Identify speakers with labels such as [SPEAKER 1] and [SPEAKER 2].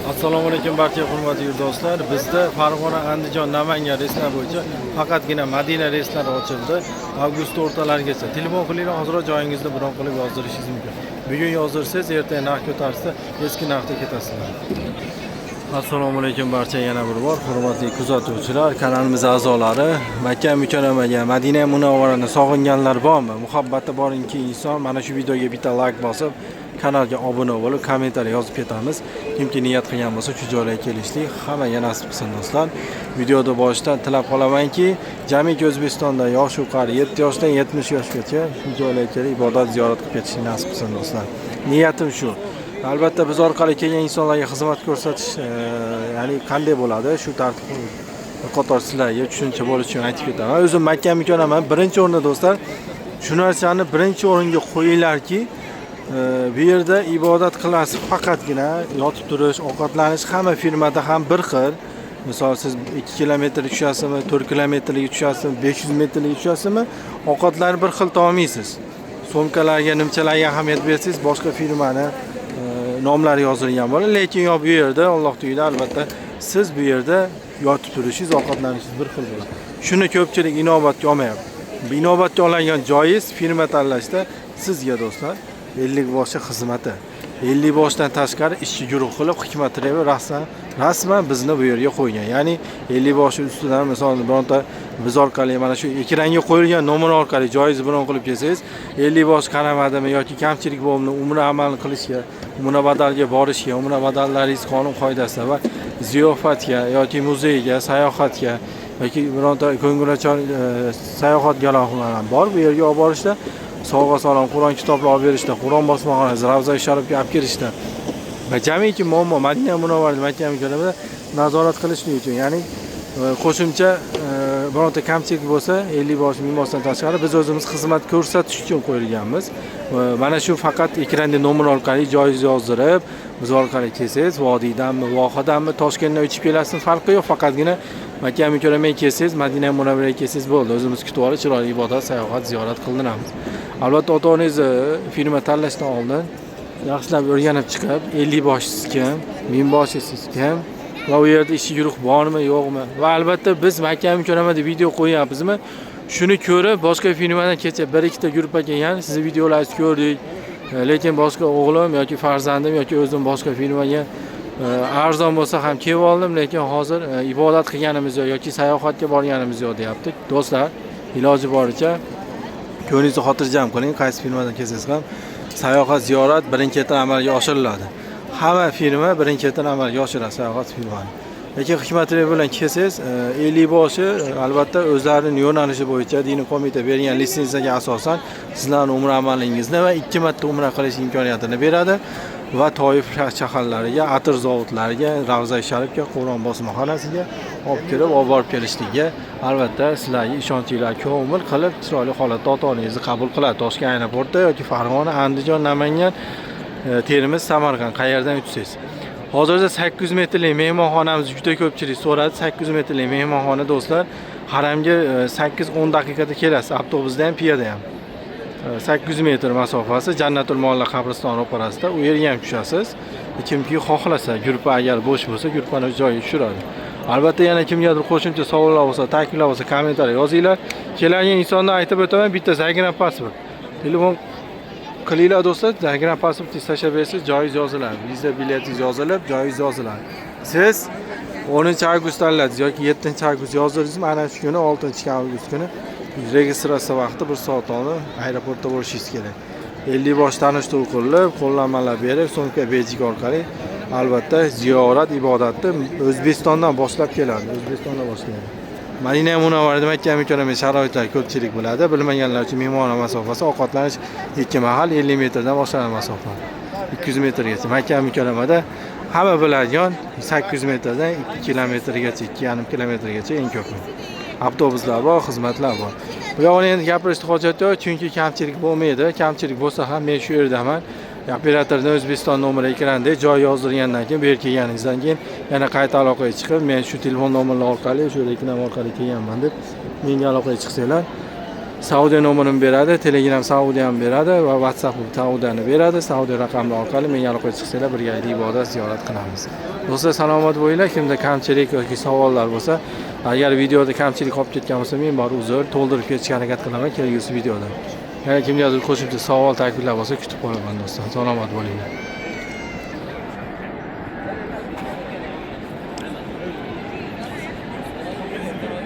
[SPEAKER 1] Assalomu alaykum barcha hurmatli yurtdoshlar. Bizda Farg'ona, Andijon, Namangan reyslari bo'yicha faqatgina Madina reyslari ochildi. Avgust o'rtalarigacha. Telefon qilinglar, hozirroq joyingizni bron qilib yozdirishingiz mumkin. Bugun yozdirsangiz, ertaga narx ko'tarilsa, eski narxda ketasizlar. Assalomu alaykum barcha yana bir bor hurmatli kuzatuvchilar, kanalimiz a'zolari, Makka mukarramaga, Madina munavvarani sog'inganlar bormi? Muhabbati borinki inson mana shu videoga bitta like bosib, kanalga obuna bo'lib, kommentariy yozib ketamiz. Kimki niyat qilgan bo'lsa, shu joylarga kelishlik hammaga nasib qilsin do'stlar. Videoda boshidan tilab qolamanki, jamiki O'zbekistonda yosh qari 7 yoshdan 70 yoshgacha shu joylarga kelib ibodat ziyorat qilib ketishni nasib qilsin do'stlar. Niyatim shu. Albatta biz orqali kelgan insonlarga xizmat ko'rsatish ya'ni qanday bo'ladi, shu tartib bir qator sizlarga tushuncha bo'lishi uchun aytib ketaman. O'zim Makka mukarrama birinchi o'rinda do'stlar, shu narsani birinchi o'ringa qo'yinglarki, bu yerda ibodat qilasiz, faqatgina yotib turish, ovqatlanish hamma firmada ham bir xil. Misol siz 2 kilometr tushasizmi, 4 kilometrlik tushasizmi, 500 metrlik tushasizmi, ovqatlarni bir xil taolmaysiz. Sumkalarga, nimchalarga ahamiyat bersangiz, boshqa firmani nomlari yozilgan bo'ladi, lekin yo bu yerda Alloh uyida albatta siz bu yerda yotib turishingiz, ovqatlanishingiz bir xil bo'ladi. Shuni ko'pchilik inobatga olmayapti. Inobatga olingan joyingiz firma tanlashda sizga do'stlar 50 boshi xizmati. 50 boshdan tashqari ishchi guruh qilib Hikmat Travel rasman bizni bu yerga qo'ygan. Ya'ni 50 boshi ustidan misol bironta biz orqali mana shu ekranga qo'yilgan nomer orqali joyingizni bron qilib kelsangiz, 50 bosh qaramadimi yoki kamchilik bo'libmi, umra amal qilishga, umra badalga borishga, umra badallaringiz qonun qoidasida va ziyofatga yoki muzeyga, sayohatga yoki bironta ko'ngilochar sayohatga ham bor, bu yerga olib borishda, sovg'a salom, Qur'on kitoblar olib berishda, Qur'on bosmaxonasi, Ravza Sharifga olib kelishda va jamiki muammo Madina Munavvarada, Makka mukarramada nazorat qilishlik uchun, ya'ni qo'shimcha bironta kamchilik bo'lsa, 50 bosh, 1000 boshdan tashqari biz o'zimiz xizmat ko'rsatish uchun qo'yilganmiz. Mana shu faqat ekranda nomer orqali joyingizni yozdirib, biz orqali kelsangiz, vodiydanmi, vohadanmi, Toshkentdan uchib kelasizmi, farqi yo'q, faqatgina Makka mukarramaga kelsangiz, Madina Munavvaraga kelsangiz bo'ldi. O'zimiz kutib olib, chiroyli ibodat, sayohat, ziyorat qildiramiz. Albatta ota-onangizni firma tanlashdan oldin yaxshilab o'rganib chiqib, 50 boshisiz kim, 1000 boshisiz kim va u yerda ishchi guruh bormi, yo'qmi? Va albatta biz Makka mukarramada video qo'yyapmizmi? Shuni ko'rib boshqa firmadan kecha bir ikkita guruh kelgan, sizni videolaringizni ko'rdik. Lekin boshqa o'g'lim yoki farzandim yoki o'zim boshqa firmaga arzon bo'lsa ham kelib oldim, lekin hozir ibodat qilganimiz yo'q yoki sayohatga borganimiz yo'q deyapti. Do'stlar, iloji boricha ko'nglingizni xotirjam qiling, qaysi firmadan kelsangiz ham sayohat, ziyorat birin-ketin amalga oshiriladi. Hamma firma birin-ketin amalga oshiradi sayohat firmani. Lekin Hikmat Travel bilan kelsangiz, 50 boshi albatta o'zlarining yo'nalishi bo'yicha diniy qo'mita bergan litsenziyaga asosan sizlarning umra amalingizni va 2 marta umra qilish imkoniyatini beradi va Toif shaharlariga, atir zavodlariga, Ravza Sharifga, Qur'on bosmaxonasiga olib kirib, olib borib kelishligiga albatta sizlarga ishonchinglar komil qilib, chiroyli holatda ota-onangizni qabul qiladi. Toshkent aeroportida yoki Farg'ona, Andijon, Namangan, Termiz, Samarqand qayerdan uchsangiz. Hozirda 800 metrlik mehmonxonamiz juda ko'pchilik so'radi. 800 metrlik mehmonxona do'stlar, haramga 8-10 daqiqada kelasiz, avtobusda ham, piyoda ham. 800 metr masofasi Jannatul Mualla qabristoni ro'parasida, u yerga ham tushasiz. Kimki xohlasa, gruppa agar bo'sh bo'lsa, gruppani joyiga tushiradi. Albatta yana kimgadir qo'shimcha savollar bo'lsa, takliflar bo'lsa, kommentariy yozinglar. Kelgan insondan aytib o'taman, bitta загранпаспорт. Telefon qilinglar do'stlar, загранпаспорт tashlab bersangiz, joyingiz yoziladi. Viza biletingiz yozilib, joyingiz yoziladi. Siz 10 avgust tanladingiz yoki 7 avgust yozildingizmi, ana shu kuni 6 avgust kuni registratsiya vaqti 1 soat oldin aeroportda bo'lishingiz kerak. 50 bosh tanishtiruv qilib, qo'llanmalar berib, sumka bejik orqali albatta ziyorat ibodatni O'zbekistondan boshlab keladi. O'zbekistondan boshlaydi. Madina Munavvarada Makka mukarrama sharoitlar ko'pchilik biladi. Bilmaganlar uchun mehmonxona masofasi, ovqatlanish 2 mahal 50 metrdan boshlanadi masofa. 200 metrgacha. Makka mukarramada hamma biladigan 800 metrdan 2 kilometrgacha, 2,5 kilometrgacha eng ko'pi. Avtobuslar bor, xizmatlar bor. Bu yog'ini endi gapirishni hojat yo'q, chunki kamchilik bo'lmaydi. Kamchilik bo'lsa ham men shu yerdaman. Operatordan O'zbekiston nomeri ekranda joy yozdirgandan keyin, bu yerga kelganingizdan keyin yana qayta aloqaga chiqib, men shu telefon nomerlar orqali, shu reklama orqali kelganman deb menga aloqaga chiqsanglar, Saudiya nomerini beradi, Telegram Saudiya ham beradi va WhatsApp Saudiyani beradi. Saudiya raqamli orqali menga aloqaga chiqsanglar, birgalikda ibodat, ziyorat qilamiz. Do'stlar, salomat bo'linglar. Kimda kamchilik yoki savollar bo'lsa, agar videoda kamchilik qolib ketgan bo'lsa, men bor uzr, to'ldirib ketishga harakat qilaman kelgusi videoda. Yana kimgadir qo'shimcha savol, takliflar bo'lsa, kutib qolaman do'stlar. Salomat bo'linglar.